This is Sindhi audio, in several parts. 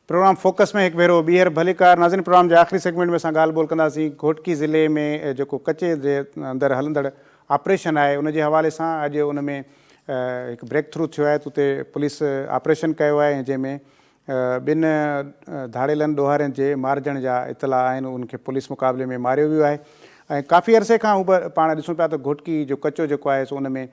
پروگرام فوڪس ۾ هڪ ڀيرو ٻيهر ڀليڪار ناظرين پروگرام جي آخري سيگمينٽ ۾ اسان ڳالهه ٻولهه ڪنداسين گهوٽڪي ضلعي ۾ جيڪو ڪچي جي اندر هلندڙ آپريشن آهي ان جي حوالي سان اڄ ان ۾ هڪ بريڪ ٿرو ٿيو آهي ته اتي پوليس آپريشن ڪيو آهي ۽ جنهن ۾ ٻن ڌاڙيلن ڏوهارين جي مارجڻ جا اطلاع آهن ان کي پوليس مقابلي ۾ ماريو ويو آهي ۽ ڪافي عرصي کان هو پاڻ ڏسون پيا ته گهوٽڪي جو ڪچو جيڪو آهي سو ان ۾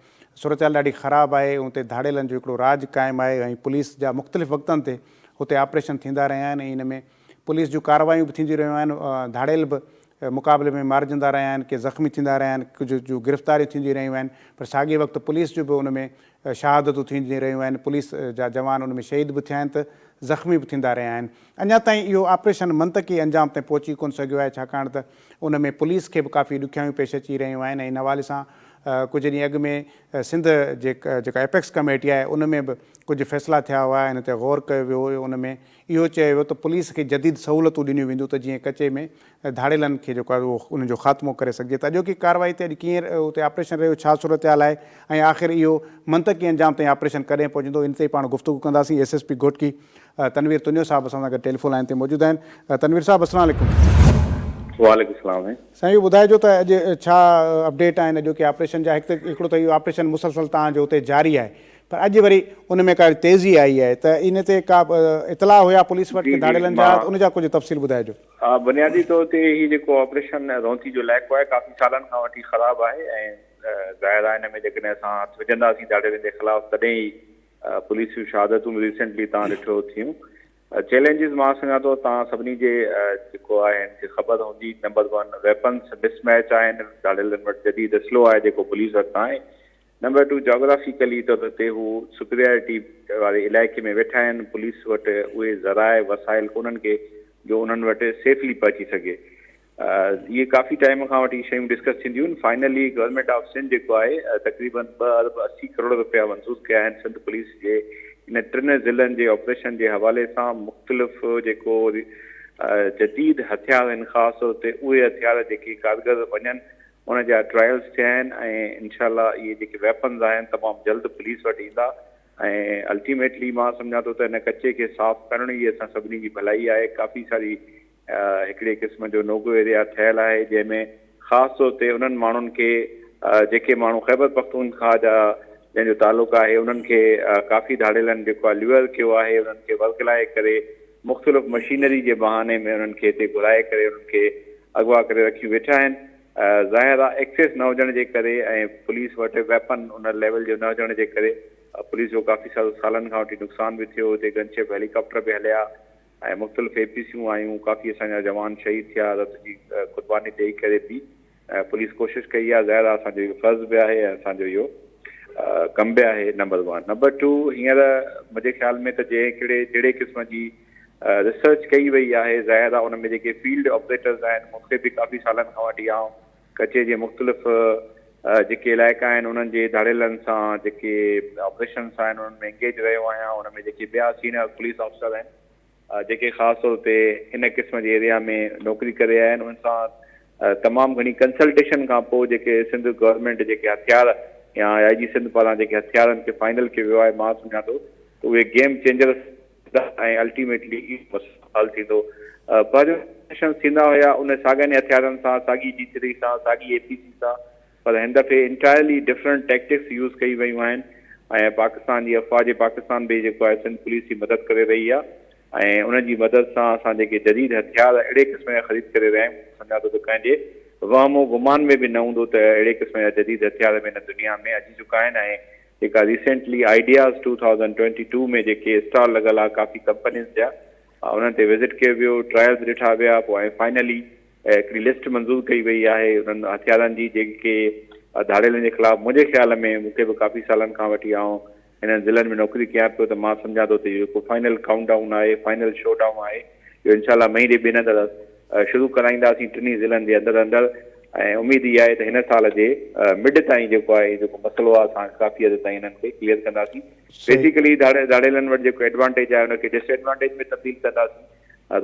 صورتحال ڏاڍي خراب آهي، اتي ڌاڙيلن جو هڪڙو راڄ قائم آهي ۽ پوليس جا مختلف وقتن تي اتي آپريشن ٿيندا رهيا آهن ۽ ان ۾ پوليس جون ڪارروايون به ٿينديون رهيون آهن، ڌاڙيل به مقابلي ۾ مارجندا رهيا آهن، ڪي زخمي ٿيندا رهيا آهن، ڪجهه جون گرفتاريون ٿينديون رهيون آهن پر ساڳئي وقت پوليس جون به ان ۾ شهادتون ٿينديون رهيون آهن، پوليس جا جوان ان ۾ شهيد به ٿيا آهن ته زخمي به ٿيندا رهيا آهن. اڃا تائين اهو آپريشن منطقي انجام تائين پهچي ڪونه سگهيو آهي ڇاڪاڻ ته ان ۾ پوليس کي به ڪافي ڏکيائيون پيش اچي رهيون آهن ۽ ان حوالي سان ڪجهه ڏينهن اڳ ۾ سنڌ جي جيڪا ايپيڪس ڪميٽي آهي ان ۾ به ڪجهه فيصلا ٿيا هئا ان تي غور ڪيو ويو هو ان ۾ اهو چيو ويو ته پوليس کي جديد سهولتون ڏنيون وينديون ته جيئن ڪچي ۾ ڌاڙيلن کي جيڪو آهي اهو انهن جو خاتمو ڪري سگهجي ته اڄوڪي ڪارروائي تي اڄ ڪيئن اتي آپريشن رهيو ڇا صورتحال آهي ۽ آخر اهو منطقي انجام تائين آپريشن ڪڏهن پهچندو ان تي پاڻ گفتگو ڪنداسين S S P Ghotki Tanveer Tunio صاحب اسان سان گڏ ٽيليفون لائين تي موجود آهن. تنوير صاحب السلام عليڪم. وعليڪم السلام سائين. سائين اهو ٻڌائجو ته اڄ ڇا اپڊيٽ آهن اڄوڪي آپريشن جا هڪ ته هڪڙو ته اهو آپريشن مسلسل توهان جو اتي جاري آهي پر اڄ وري ان ۾ ڪا تيزي آئي آهي ته ان تي ڪا اطلاع هيا پوليس وٽ جي ڪي جي ڌاڙيلن جا مان ان جا ڪجهه تفصيل ٻڌائجو. بنيادي طور تي هي جيڪو آپريشن رونتي جو علائقو آهي ڪافي سالن کان وٺي خراب آهي ۽ ظاهر آهي ان ۾ جيڪڏهن اسان هٿ وجهنداسين ڌاڙيلن جي خلاف تڏهن ئي پوليس جون شهادتون به ريسينٽلي توهان ڏٺو ٿيون. چئلينجز مان سمجهان ٿو توهان سڀني جي جيڪو آهي هن کي خبر هوندي نمبر ون ويپنس مس ميچ آهن ڌاڙيلن وٽ جديد اسلحو آهي جيڪو پوليس وٽ ناهي نمبر ٽو جاگرافيڪلي طور تي هو سپريارٽي واري علائقي ۾ ويٺا آهن پوليس وٽ اهي ذرائع وسائل ڪونهن ڪي جو انهن وٽ سيفلي پهچي سگهي اهي ڪافي ٽائيم کان وٺي شيون ڊسڪس ٿينديون آهن فائنلي گورنمينٽ آف سنڌ جيڪو آهي تقريبن ٻه ارب 80 ڪروڙ رپيا منظور ڪيا آهن سنڌ پوليس جي ان ٽن ضلعن جي آپريشن جي حوالي سان مختلف جيڪو جديد هٿيار آهن خاص طور تي اهي هٿيار جيڪي ڪارگر وڃن ان جا ٽرائلز ٿيا آهن ۽ انشاء الله اهي جيڪي ويپنز آهن تمام جلد پوليس وٽ ايندا ۽ الٽيميٽلي مان سمجهان ٿو ته ان ڪچي کي صاف ڪرڻ ئي اسان سڀني جي ڀلائي آهي ڪافي ساري هڪڙي قسم جو نوگو ايريا ٺهيل آهي جنهن ۾ خاص طور تي انهن ماڻهن کي جيڪي ماڻهو خيبر پختونخواهه جا جنهن جو تعلق آهي انهن کي ڪافي ڌاڙيلن جيڪو آهي ليور ڪيو آهي انهن کي ورغلائي ڪري مختلف مشينري جي بهاني ۾ انهن کي هتي گهرائي ڪري انهن کي اغوا ڪري رکيون ويٺا آهن ظاهر آهي ايڪسيس نه هجڻ جي ڪري ۽ پوليس وٽ ويپن ان ليول جو نه هجڻ جي ڪري پوليس جو ڪافي سارو سالن کان وٺي نقصان به ٿيو هتي گن شپ هيليڪاپٽر به هليا ۽ مختلف اي پي سيون آيون ڪافي اسان جا جوان شهيد ٿيا رت جي قرباني ڏئي ڪري به پوليس ڪوشش ڪئي آهي ظاهر آهي اسان جو اهو فرض به آهي ۽ اسان جو اهو ڪم به آهي نمبر ون نمبر ٽو هينئر منهنجي خيال ۾ ته جنهن ڪهڙي جهڙي قسم جي ريسرچ ڪئي وئي آهي ظاهر آهي ان ۾ جيڪي فيلڊ آپريٽرز آهن مون کي به ڪافي سالن کان وٺي آئون ڪچي جي مختلف جيڪي علائقا آهن انهن جي ڌاڙيلن سان جيڪي آپريشنس آهن انهن ۾ انگيج رهيو آهيان ان ۾ جيڪي ٻيا سينئر پوليس آفيسر آهن جيڪي خاص طور تي ان قسم جي ايريا ۾ نوڪري ڪري رهيا آهن انهن سان تمام گهڻي ڪنسلٽيشن کان پوء جيڪي سنڌ گورنمينٽ جيڪي هٿيار يا آء جي سنڌ پاران جيڪي هٿيارن کي فائنل ڪيو ويو آهي مان سمجهان ٿو ته اهي گيم چينجر ۽ الٽيميٽلي اهو مسئلو حل ٿيندو. پهريون آپريشنز ٿيندا هيا ان ساڳين ئي هٿيارن سان، ساڳي جي ٿري سان، ساڳي اي پي سي سان پر هن دفعي انٽائرلي ڊفرنٽ ٽيڪٽڪس يوز ڪئي ويون آهن ۽ پاڪستان جي افواج پاڪستان به جيڪو آهي سنڌ پوليس جي مدد ڪري رهي آهي ۽ انهن جي مدد سان اسان جيڪي جديد هٿيار اهڙي قسم جا خريد ڪري رهيا آهيون سمجهان ٿو ته ڪنهن جي وهم و گمان ۾ به نه هوندو ته اهڙي قسم جا جديد هٿيار به هن دنيا ۾ اچي چڪا آهن ۽ جيڪا ريسينٽلي آئيڊياز 2022 ۾ جيڪي اسٽال لڳل آ ڪافي ڪمپنين جا انهن تي وزٽ ڪيو ويو ٽرائلز ڏٺا ويا پوء ۽ فائنلي هڪڙي لسٽ منظور ڪئي وئي آهي انهن هٿيارن جي جيڪي ڌاڙيلن جي خلاف منهنجي خيال ۾ مون کي به ڪافي سالن کان وٺي آئون هنن ضلعن ۾ نوڪري ڪيان پيو ته مان سمجهان ٿو ته اهو جيڪو فائنل ڪائونٽ ڊائون آهي فائنل شو ڊائون آهي اهو انشاء الله مهيني ٻن اندر شروع ڪرائينداسين ٽنهي ضلعن جي اندر اندر ۽ اميد اها آهي ته هن سال جي مڊ تائين جيڪو آهي جيڪو مسئلو آهي اسان ڪافي حد تائين انهن کي ڪليئر ڪنداسين بيسيڪلي ڌاڙيلن وٽ جيڪو ايڊوانٽيج آهي ان کي ڊس ايڊوانٽيج ۾ تبديل ڪنداسين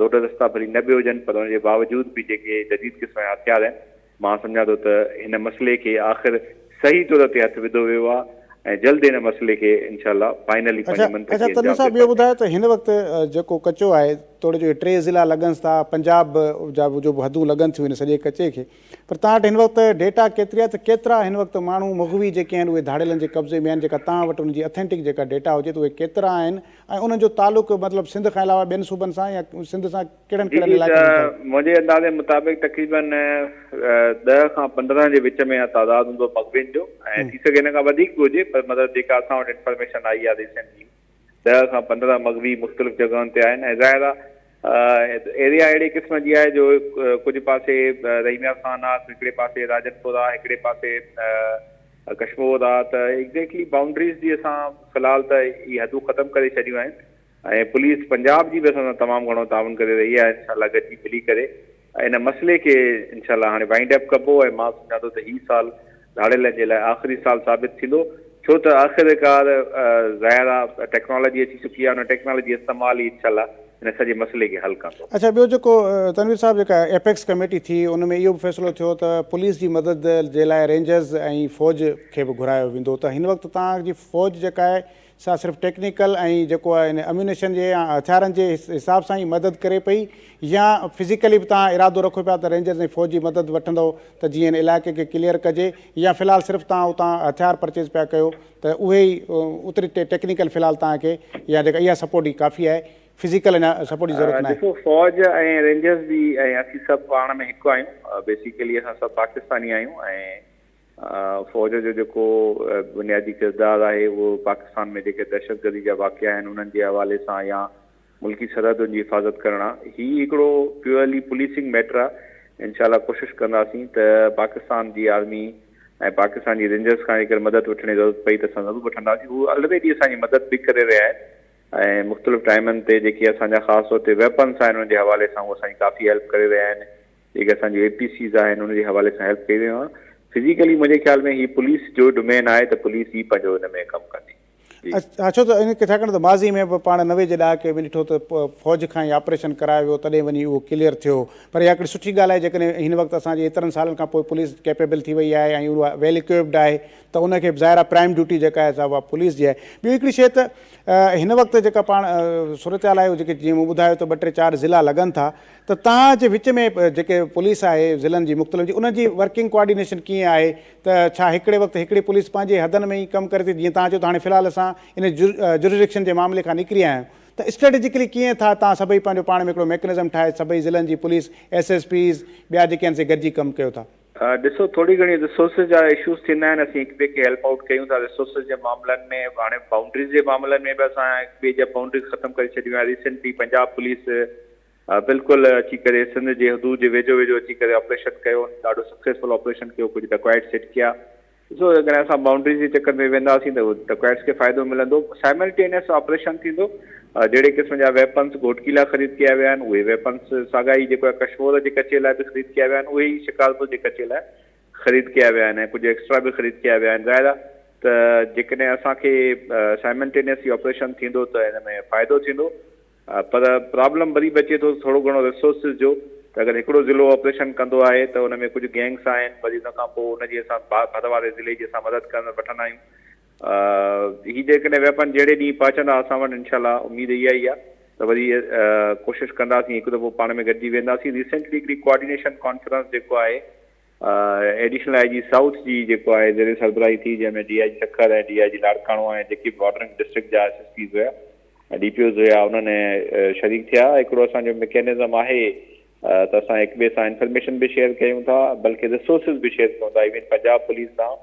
روڊ رستا ڀلي نه به هجن پر ان جي باوجود به جيڪي جديد قسم جا هٿيار آهن مان سمجهان ٿو ته هن مسئلي کي آخر صحيح طور تي هٿ وڌو ويو آهي ۽ جلد هن مسئلي کي انشاء الله فائنلي اڇا پنهنجي اڇا منطقي تنوير انجام صاحب تي ٻيو پهچائينداسين. ٻڌايو ته هن وقت جيڪو ڪچو آهي توڙي جو اهي ٽي ضلعا لڳنس ٿا پنجاب جا جو به حدون لڳن ٿيون هن سڄي ڪچي کي پر توهان وٽ هن وقت ڊيٽا ڪيتري آهي ته ڪيترا هن وقت ماڻهو مغوي جيڪي آهن اهي ڌاڙيلن جي قبضي ۾ آهن جيڪا توهان وٽ ان جي اٿينٽڪ جيڪا ڊيٽا هجي ته اهي ڪيترا آهن ۽ انهن جو تعلق مطلب سنڌ کان علاوه ٻين صوبن سان يا سنڌ سان ڪهڙن جي ڪهڙن جي علائقن ته ۾ تعلق منهنجي اندازي مطابق تقريبن 10 کان 15 جي وچ ۾ تعداد هوندو مغوين جو ۽ ٿي سگهي ان کان وڌيڪ به هجي پر مطلب جيڪا اسان وٽ انفارميشن آئي آهي ريسينٽلي 10 کان 15 مغوي مختلف جڳهن تي آهن ۽ ظاهر آهي ايريا اهڙي قسم جي آهي جو ڪجهه پاسي رحيم يار خان آهي هڪڙي پاسي راجن پور آهي هڪڙي پاسي ڪشمور آهي ته ايگزيڪٽلي بائونڊريز جي اسان في الحال ته اهي حدون ختم ڪري ڇڏيون آهن ۽ پوليس پنجاب جي به اسان سان تمام گهڻو تعاون ڪري رهي آهي انشاء الله گڏجي ملي ڪري ان مسئلي کي انشاء الله هاڻي وائنڊ اپ ڪبو ۽ مان سمجهان ٿو ته هي سال ڌاڙيلن جي لاء آخري سال ثابت ٿيندو ڇو ته آخرڪار ظاهر آ ٽيڪنالاجي اچي چڪي آ ان ٽيڪنالاجي استعمال ئي انشاء الله ان سڄي مسئلي کي حل ڪندو. اڇا ٻيو جيڪو تنوير صاحب جيڪا ايپيڪس ڪميٽي ٿي ان ۾ اهو به فيصلو ٿيو ته پوليس جي مدد جي لاء رينجرز ۽ فوج کي به گهرايو ويندو ته هن وقت توهان جي فوج جيڪا آهي سا صرف ٽيڪنيڪل ۽ جيڪو آهي ان اميونيشن جي يا هٿيارن جي حساب سان ئي مدد ڪري پئي يا فزيڪلي به توهان ارادو رکو پيا ته رينجرز ۽ فوج جي مدد وٺندؤ ته جيئن ان علائقي کي ڪليئر ڪجي يا في الحال صرف توهان اتان هٿيار پرچيز پيا ڪيو ته اهي ئي اوتري ٽيڪنيڪل في الحال توهان کي يا جيڪا اها سپورٽ ئي ڪافي آهي فزيڪل اڃا سپورٽ جي ضرورت ناهي. ڏسو فوج ۽ رينجرز به ۽ اسين سڀ پاڻ ۾ هڪ آهيون بيسيڪلي اسان سڀ پاڪستاني آهيون ۽ فوج جو جيڪو بنيادي ڪردار آهي اهو پاڪستان ۾ جيڪي دهشتگردي جا واقعا آهن انهن جي حوالي سان يا ملڪي سرحدن جي حفاظت ڪرڻ آهي. هي هڪڙو پيورلي پوليسنگ ميٽر آهي انشاء الله ڪوشش ڪنداسين ته پاڪستان جي آرمي ۽ پاڪستان جي رينجرز کان جيڪر مدد وٺڻ جي ضرورت پئي ته اسان ضرور وٺنداسين هو الريڊي اسان جي مدد به ڪري رهيا آهن ۽ مختلف ٽائمن تي جيڪي اسان جا خاص طور تي ويپنس آهن انهن جي حوالي سان هو اسان جي ڪافي هيلپ ڪري رهيا آهن جيڪي اسان جون اي پي سيز آهن ان جي حوالي سان هيلپ ڪئي ويون آهن فزيڪلي منهنجي خيال ۾ هي پوليس جو ڊومين آهي ته پوليس ئي پنهنجو ان ۾ ڪم ڪندي جي. ها ڇو ته ان ڇاڪاڻ ته ماضي ۾ به پاڻ 90 جي ڏهاڪي ۾ ڏٺو ته فوج کان ئي آپريشن ڪرايو ويو تڏهن وڃي اهو ڪليئر ٿيو پر اها هڪڙي سٺي ڳالهه آهي جيڪڏهن هن وقت اسان جي ايترن سالن کان پوء پوليس ڪيپيبل ٿي وئي آهي ۽ اها ويل اڪوئپڊ آهي ته ان کي ظاهر آهي پرائم ڊيوٽي جيڪا آهي سا اها پوليس جي آهي ٻيو هڪڙي شيء ته هن وقت جيڪا پاڻ صورتحال آهي جيڪي جيئن مون ٻڌايو ته ٻه ٽي چار ضلعا لڳن ٿا ته توهان جي وچ ۾ جيڪي پوليس آهي ضلعن جي مختلف جي انهن جي ورڪنگ ڪوآرڊينيشن ڪيئن آهي ته ڇا هڪڙي وقت هڪڙي پوليس پنهنجي حدن ۾ ئي ڪم ڪري ٿي جيئن توهان چيو ته هاڻي في الحال اسان ان جورسڊڪشن جي معاملي کان نڪري آيا آهيون ته اسٽريٽجڪلي ڪيئن ٿا توهان سڀئي پنهنجو پاڻ ۾ هڪڙو ميڪنزم ٺاهي سڀئي ضلعن جي پوليس ايس ايس پيز ٻيا جيڪي آهن سي گڏجي ڪم ڪيو ٿا. ڏسو ٿوري گهڻي ريسورسز جا اشوز ٿيندا آهن اسين هڪ ٻئي کي هيلپ آئوٽ ڪيون ٿا ريسورسز جي معاملن ۾ هاڻي بائونڊريز جي معاملن ۾ به اسان هڪ ٻئي جا بائونڊريز ختم ڪري ڇڏيون آهن ريسينٽلي پنجاب پوليس بلڪل اچي ڪري سنڌ جي حدود جي ويجهو ويجهو اچي ڪري آپريشن ڪيو ڏاڍو سڪسيسفل آپريشن ڪيو ڪجهه ڊڪوائٽس هٽ ڪيا ڏسو جيڪڏهن اسان بائونڊريز جي چڪر ۾ وينداسين ته ڊڪوائٽس کي فائدو ملندو سائملٽينيس آپريشن ٿيندو جهڙي قسم جا ويپنس گهوٽڪي لاء خريد ڪيا ويا آهن اهي ويپنس ساڳا ئي جيڪو آهي ڪشمور جي ڪچي لاء به خريد ڪيا ويا آهن اهي ئي شڪارپور جي ڪچي لاء خريد ڪيا ويا آهن ۽ ڪجهه ايڪسٽرا به خريد ڪيا ويا آهن ظاهر آهي ته جيڪڏهن اسان کي سائملٽينيسلي آپريشن ٿيندو ته ان ۾ فائدو ٿيندو پر پرابلم وري به اچي ٿو ٿورو گهڻو ريسورسز جو ته اگر هڪڙو ضلعو آپريشن ڪندو آهي ته ان ۾ ڪجهه گينگس آهن وري ان کان پوء ان جي اسان ڀر واري ضلعي جي اسان مدد ڪرڻ وٺندا آهيون هي جيڪڏهن ويپن جهڙي ڏينهن پهچندا اسان وٽ انشاء الله اميد اها ئي آهي ته وري ڪوشش ڪنداسين هڪ دفعو پاڻ ۾ گڏجي وينداسين ريسينٽلي هڪڙي ڪوآرڊينيشن ڪانفرنس جيڪو آهي ايڊيشنل I جي سائوٿ جي جيڪو آهي زير سربراهي ٿي جنهن ۾ D I G Sukkur ۽ D I G Larkana ۽ جيڪي به بارڊرنگ ڊسٽرڪٽ جا ايس ايس پيز هيا ۽ ڊي پي اوز هيا انهن شريڪ ٿيا هڪڙو اسان جو مڪينزم آهي ته اسان هڪ ٻئي سان انفارميشن به شيئر ڪيون ٿا بلڪه ريسورسز به شيئر ڪيون ٿا ايون پنجاب پوليس سان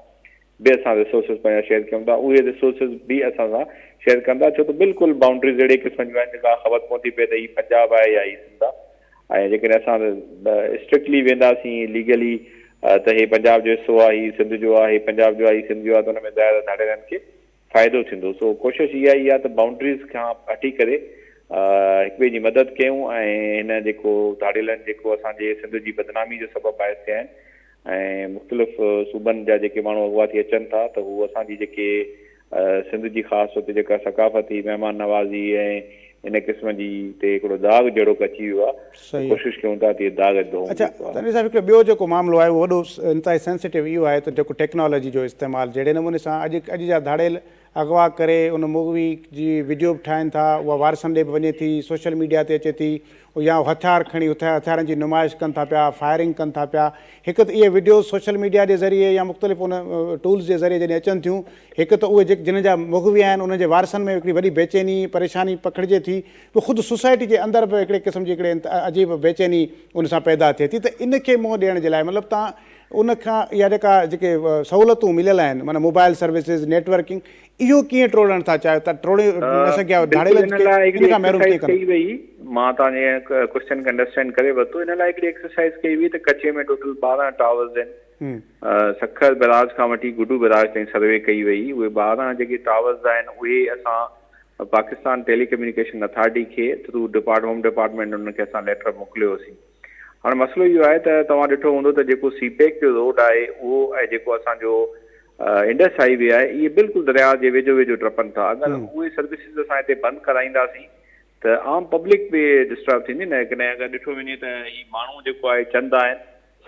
به اسان ريسورسز پنهنجا شيئر ڪيون ٿا اهي ريسورسز به اسان سان شيئر ڪن ٿا ڇو ته بلڪل بائونڊريز اهڙي قسم جون آهن جيڪا خبر ڪونه ٿي پئي ته هي پنجاب آهي يا هي سنڌ آهي ۽ جيڪڏهن اسان اسٽرڪٽلي وينداسين ليگلي ته هي پنجاب جو حصو آهي هي سنڌ جو آهي هي پنجاب جو آهي هي سنڌ جو آهي ته ان ۾ ظاهر آهي ڌاڙيلن کي فائدو ٿيندو سو ڪوشش اها ئي آهي ته بائونڊريز کان هٽي ڪري هڪ ٻئي جي مدد ڪيون ۽ هن جيڪو ڌاڙيلن جيڪو اسان جي سنڌ جي بدنامي جو سبب باعث ٿيا آهن ۽ مختلف صوبن جا جيڪي ماڻهو اغوا ٿي اچن ٿا ته هو اسان جي جيڪي سنڌ جي خاص طور تي جيڪا ثقافتي مهمان نوازي ۽ ان قسم جي تي هڪڙو داغ جهڙوڪ اچي ويو آهي ته ڪوشش ڪيون ٿا ته اهي داغ ڌوئون اڇا جيڪو آهي. تنوير صاحب هڪڙو ٻيو جيڪو معاملو آهي اهو وڏو انتهائي سينسيٽو اهو آهي ته جيڪو ٽيڪنالاجي جو استعمال جهڙي نموني سان اڄ اڄ جا ڌاڙيل اغوا ڪري ان مغوي جي وڊيو به ٺاهين ٿا اها وارثن ڏي به وڃي ٿي سوشل ميڊيا تي اچي ٿي يا هٿيار کڻي هٿيارن جي نمائش ڪن ٿا پيا فائرنگ ڪن ٿا پيا هڪ ته اهي وڊيوز سوشل ميڊيا جي ذريعي يا مختلف ان ٽولز جي ذريعي جڏهن اچن ٿيون هڪ ته اهي جيڪي جنھن جا مغوي آهن انهن جي وارثن ۾ هڪڙي وڏي بيچيني پريشاني پکڙجي ٿي پوء خود سوسائٽي جي اندر به هڪڙي قسم جي هڪڙي عجيب بيچيني ان سان پيدا ٿئي ٿي ته ان کي منهن ڏيڻ جي لاء مطلب تان ان کان اها جيڪا جيڪي سهولتون مليل آهن معنيٰ موبائل سروسز نيٽ ورڪنگ اهو ڪيئن ٽوڙڻ ٿا چاهيو ته ٽوڙي نه سگهيا آهيو بلڪل ڌاڙيلن ان کي لاء ان هڪڙي کان محروم ڪيئن ايڪسرسائز ڪندو. ڪئي وئي مان توهان جي ڪوسچن کي انڊرسٽينڊ ڪري ورتو ان لاء هڪڙي ايڪسرسائز ڪئي وئي ته ڪچي ۾ ٽوٽل 12 ٽاورز آهن سکر بئراج کان وٺي گڊو بئراج تائين سروي ڪئي وئي اهي 12 جيڪي ٽاورز آهن اهي اسان پاڪستان ٽيلي ڪميونيڪيشن اٿارٽي کي ٿرو ڊپارٽ هوم ڊپارٽمينٽ انهن کي اسان ليٽر موڪليوسين هاڻ مسئلو اهو آهي ته توهان ڏٺو هوندو ته جيڪو سي پيڪ جو روڊ آهي اهو ۽ جيڪو اسان جو انڊس هائي وي آهي اهي بلڪل درياء جي ويجهو ويجهو ٽپن ٿا اگر اهي سروسز اسان هتي بند ڪرائينداسين ته عام پبلڪ به ڊسٽرب ٿيندي نه ڪڏهن اگر ڏٺو وڃي ته هي ماڻهو جيڪو آهي چند آهن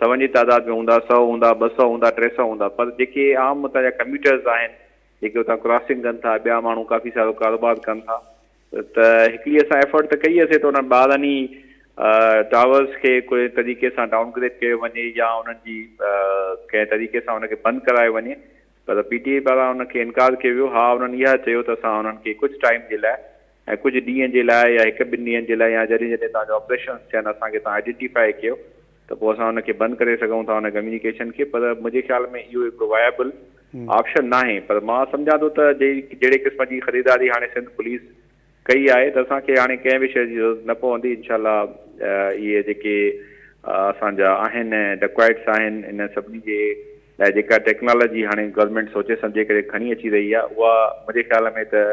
سون جي تعداد ۾ هوندا سو هوندا 200 هوندا 300 هوندا پر جيڪي عام اتان جا ڪميوٽرز آهن جيڪي اتان ڪراسنگ ڪن ٿا ٻيا ماڻهو ڪافي سارو ڪاروبار ڪن ٿا ته هڪڙي اسان ايفرٽ ته ڪئي هئسي ته انهن 12 ئي ٽاورز کي ڪوئي طريقي سان ڊائون گريڊ ڪيو وڃي يا انهن جي ڪنهن طريقي سان ان کي بند ڪرايو وڃي پر پي ٽي اي پاران ان کي انڪار ڪيو ويو. ها انهن اها چيو ته اسان انهن کي ڪجهه ٽائيم جي لاء ۽ ڪجهه ڏينهن جي لاء يا هڪ ٻن ڏينهن جي لاء يا جڏهن جڏهن توهان جا آپريشنز ٿين اسان کي توهان آئيڊينٽيفائي ڪيو ته پوء اسان ان کي بند ڪري سگهون ٿا ان ڪميونيڪيشن کي پر منهنجي خيال ۾ اهو هڪڙو وائبل آپشن ناهي پر مان سمجهان ٿو ته جهڙي قسم جي خريداري هاڻي سنڌ پوليس ڪئي آهي ته اسان کي هاڻي ڪنهن به شيء جي ضرورت نه پوندي انشاء الله اهي جيڪي اسان جا آهن ڊڪوائٽس آهن ان سڀني جي لاء جيڪا ٽيڪنالاجي هاڻي گورنمينٽ سوچي سمجهي ڪري کڻي اچي رهي آهي اها منهنجي خيال ۾ ته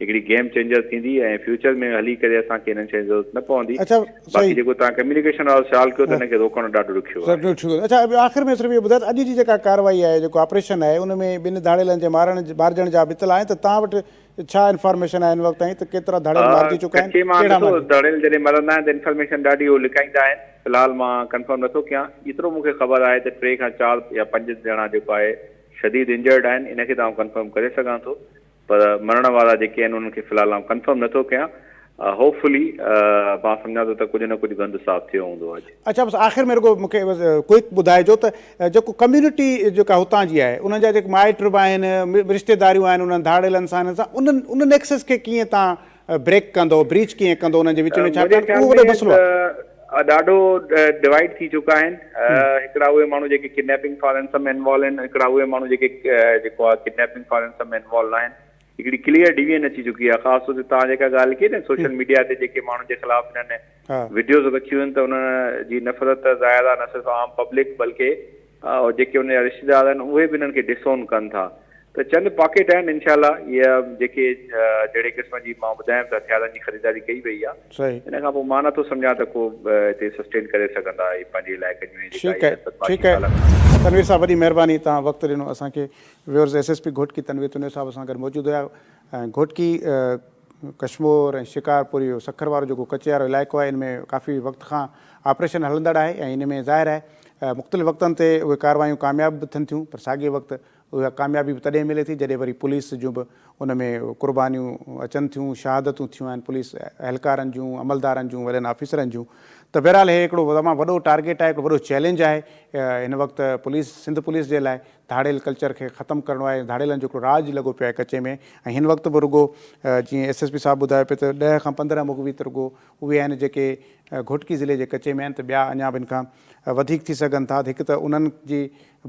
هڪڙي گيم چينجر ٿيندي ۽ فيوچر ۾ هلي ڪري اسان کي انهن شين جي ضرورت نه پوندي اڇا باقي صحيح جيڪو توهان ڪميونيڪيشن وارو سوال ڪيو ته ان کي روڪڻ ڏاڍو ڏکيو آهي. اڇا آخر ۾ صرف اهو ٻڌايو ته اڄ جي جيڪا ڪارروائي آهي جيڪو آپريشن آهي ان ۾ ٻن ڌاڙيلن جي مارڻ مارجڻ جا به اطلاع آهن ته توهان وٽ ڇا انفارميشن آهي هن وقت تائين ته ڪيترا ڌاڙيل مارجي چڪا آهن ڪچي مان ڪهڙا ڏسو مارجي ڌاڙيل جڏهن مرندا آهن ته انفارميشن ڏاڍي هو لڪائيندا آهن في الحال مان ڪنفرم نٿو ڪيان ايترو مون کي خبر آهي ته 3 کان 4 يا 5 ڄڻا جيڪو آهي شديد انجرڊ آهن ان کي ته آئون ڪنفرم ڪري سگهان ٿو پر مرڻ وارا جيڪي آهن انهن کي في الحال آئون ڪنفرم نٿو ڪيان هوپ فلي مان سمجهان ٿو ته ڪجهه نه ڪجهه گند صاف ٿيو هوندو اڄ. اڇا بس آخر ۾ رڳو مونکي بس ڪوئڪ ٻڌائجو ته جيڪو ڪميونٽي جيڪا هتان جي آهي انهن جا جيڪي مائٽ به آهن رشتيداريون آهن انهن ڌاڙيلن سان انهن سان انهن ان نيڪسس کي ڪيئن تان بريڪ ڪندو بريچ ڪيئن ڪندو انهن جي وچ ۾ منهنجي ڇاڪاڻ خيال اهو وڏو ۾ مسئلو آهي. ته ڏاڍو ڊوائيڊ ٿي چڪا آهن هڪڙا اهي ماڻهو جيڪي ڪڊنيپنگ فار رينسم ۾ انوالو آهن هڪڙا اهي ماڻهو جيڪي جيڪو آهي ڪڊنيپنگ فار رينسم ۾ انوالو ناهن هڪڙي ڪليئر ڊويزن اچي چڪي آهي خاص طور تي توهان جيڪا ڳالهه ڪئي نه سوشل ميڊيا تي جيڪي ماڻهن جي خلاف هنن وڊيوز رکيون آهن ته انهن جي نفرت ظاهر آهي نه صرف عام پبلڪ بلڪه جيڪي ان جا رشتيدار آهن اهي به انهن کي ڊسون ڪن ٿا ته چند پاڪيٽ آهن انشاء الله اها جيڪي جهڙي قسم جي مان ٻڌايم ته هٿيارن جي خريداري ڪئي وئي آهي ان کان پوء مان نٿو سمجهان ته ڪو هتي سسٽين ڪري سگهندا هي پنهنجي علائقن ۾ جيڪا ٺيڪ هي آهي بدمعاشي ٺيڪ آهي سالن کان تنوير صاحب وڏي مهرباني توهان وقت ڏنو اسان کي viewers S S P Ghotki Tanveer Tunio صاحب اسان گڏ موجود هيا ۽ گهوٽڪي ڪشمور ۽ شڪارپور اهو سکر وارو جيڪو ڪچي وارو علائقو آهي ان ۾ ڪافي وقت کان آپريشن هلندڙ آهي ۽ ان ۾ ظاهر آهي مختلف وقتن تي اهي ڪارروايون ڪامياب به ٿين ٿيون پر ساڳئي وقت اها ڪاميابي به تڏهن ملي ٿي جڏهن وري پوليس جون به ان ۾ قربانيون اچن ٿيون شهادتون ٿيون آهن پوليس اهلڪارن جون عملدارن جون وڏن آفيسرن جون ته بهرحال هي هڪڙو تمام وڏو ٽارگيٽ آهي هڪڙو وڏو چئلينج آهي هن وقت پوليس سنڌ پوليس جي لاء ڌاڙيل ڪلچر کي ختم ڪرڻو آهي ڌاڙيلن جو هڪڙو راڄ لڳو پيو آهي ڪچي ۾ ۽ هن وقت به رڳو جيئن ايس ايس پي صاحب ٻڌايو پيو ته 10 کان 15 مغوي ته رڳو اهي آهن جيڪي گهوٽڪي ضلعي جي ڪچي ۾ آهن ته ٻيا اڃا به ان کان وڌيڪ ٿي سگهن ٿا ته هڪ ته انهن جي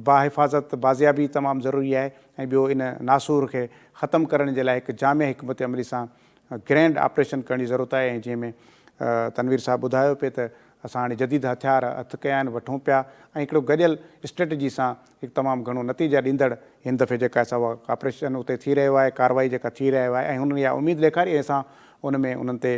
باحفاظت بازيابي تمام ضروري آهي ۽ ٻيو ان ناسور کي ختم ڪرڻ جي لاء هڪ جامع حڪمت عملي سان گرينڊ آپريشن ڪرڻ جي ضرورت آهي ۽ جنهن ۾ تنوير صاحب ٻڌايو پئي ته اسان هاڻي جديد هٿيار هٿ ڪيا آهن وٺون پيا ۽ هڪڙو گڏيل اسٽريٽجي سان هڪ تمام گهڻو نتيجا ڏيندڙ هن دفعي جيڪا سا اها آپريشن اتي ٿي رهيو آهي ڪارروائي جيڪا ٿي رهيو آهي ۽ هنن اها اميد ڏيکاري ۽ اسان ان ۾ انهن تي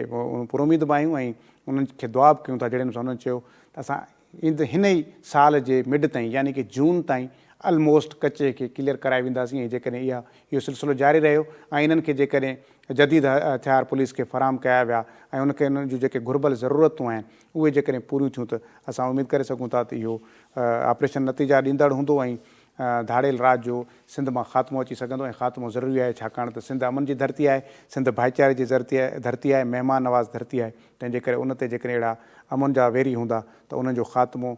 پراميد به آهيون ۽ انهن کي دعا به ڪيون ٿا جهڙي نموني انهن چيو ته اسان ايندڙ هن ئي سال جي مڊ تائين يعني ڪي جون تائين الموسٽ ڪچي کي ڪليئر ڪرائي وينداسين ۽ جيڪڏهن اها اهو سلسلو جاري رهيو ۽ انهن کي جيڪڏهن جديد هٿيار پوليس کي فراهم ڪيا ويا ۽ ان کي انهن جون جيڪي گهربل ضرورتون آهن اهي جيڪڏهن پوريون ٿيون ته اسان اميد ڪري سگهون ٿا ته اهو آپريشن نتيجا ڏيندڙ هوندو ۽ ڌاڙيل راڄ جو سنڌ مان خاتمو اچي سگهندو ۽ خاتمو ضروري آهي ڇاڪاڻ ته سنڌ امن جي ڌرتي آهي، سنڌ ڀائيچاري جي ڌرتي آهي، مهمان نواز ڌرتي آهي تنهن جي ڪري ان تي جيڪڏهن اهڙا امن جا ويري هوندا ته انهن جو خاتمو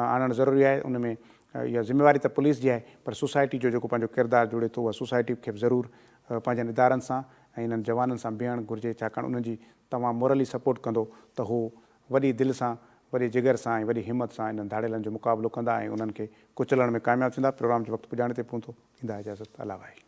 آڻڻ ضروري آهي ان ۾ اها ذميواري ته پوليس جي آهي پر سوسائٽي جو جيڪو پنهنجو ڪردار جڙي ٿو اها سوسائٽي کي به ضرور پنهنجن ادارن سان ۽ انهن جوانن سان بيهڻ گهرجي ڇاڪاڻ انهن جي توهان مورلي سپورٽ ڪندو ته هو وڏي دل سان، وڏي جگر سان ۽ وڏي همت سان انهن ڌاڙيلن جو مقابلو ڪندا ۽ انهن کي ڪچلڻ ۾ ڪامياب ٿيندا. پروگرام جو وقت پڄاڻي تي پهتو. ڏيندا اجازت. الله واهي.